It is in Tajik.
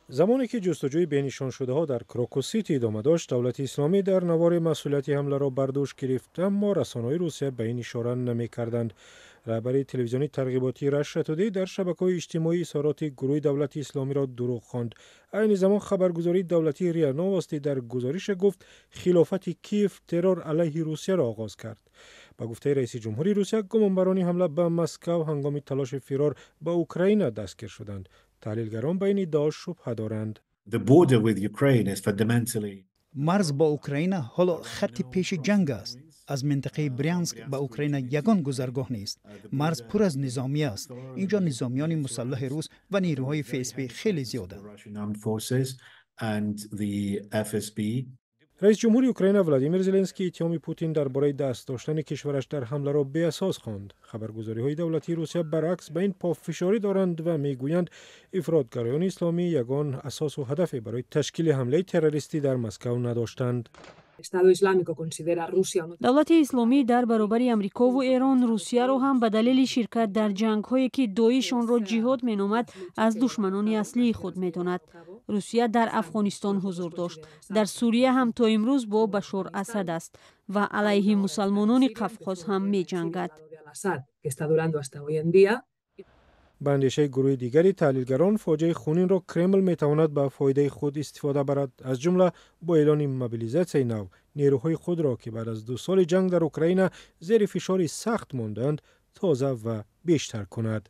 Замоне ки ҷустуҷӯи бенишоншудаҳо дар Крокус Сити идома дошт, Давлати Исломӣ дар навори масъулияти ҳамларо бар дӯш гирифт, аммо расонаҳои Русия ба ин ишора намекарданд. Раҳбари телевизиони тарғиботии Раша Тудей дар шабакаҳои иҷтимоӣ изҳороти гурӯҳи Давлати Исломиро дурӯғ хонд. Айни замон хабаргузории давлатии РИА Новости дар гузорише гуфт, хилофати Киев террор алайҳи Русияро оғоз кард. Ба гуфтаи раиси ҷумҳури Русия, гумонбарони ҳамла ба Москав ҳангоми талоши фирор ба Украина дастгир шуданд. Таҳлилгарон ба ин иддао шубҳа доранд. Марз бо Украина ҳоло хатти пеши ҷанг аст. Аз минтақаи Брянск ба Украина ягон гузаргоҳ нест. Марз пур аз низомӣ аст. Инҷо низомиёни мусаллаҳи рус ва нерӯҳои ФСБ хеле зиёданд. Раис ҷумҳури Украина Владимир Зеленский иттиҳоми Путин дар бораи даст доштани кишвараш дар ҳамларо беасос хонд. Хабаргузориҳои давлатии Русия баръакс ба ин пофишорӣ доранд ва мегӯянд, ифротгароёни исломӣ ягон асосу ҳадафе барои ташкили ҳамлаи террористӣ дар Москав надоштанд. Давлати Исломӣ дар баробари Амрикову Эрон Русияро ҳам ба далели ширкат дар ҷангҳое, ки Доиш онро ҷиҳод меномад, аз душманони аслии худ медонад. Русия дар Афғонистон ҳузур дошт, дар Сурия ҳам то имрӯз бо Башор Асад аст ва алайҳи мусалмонони Қафқоз ҳам меҷангад. Ба андешаи гурӯҳи дигари таҳлилгарон, фоҷиаи хунинро Кремл метавонад ба фоидаи худ истифода барад, аз ҷумла бо эълони мобилизатсияи нав нерӯҳои худро, ки баъд аз 2 соли ҷанг дар Украина зери фишори сахт мондаанд, тоза ва бештар кунад.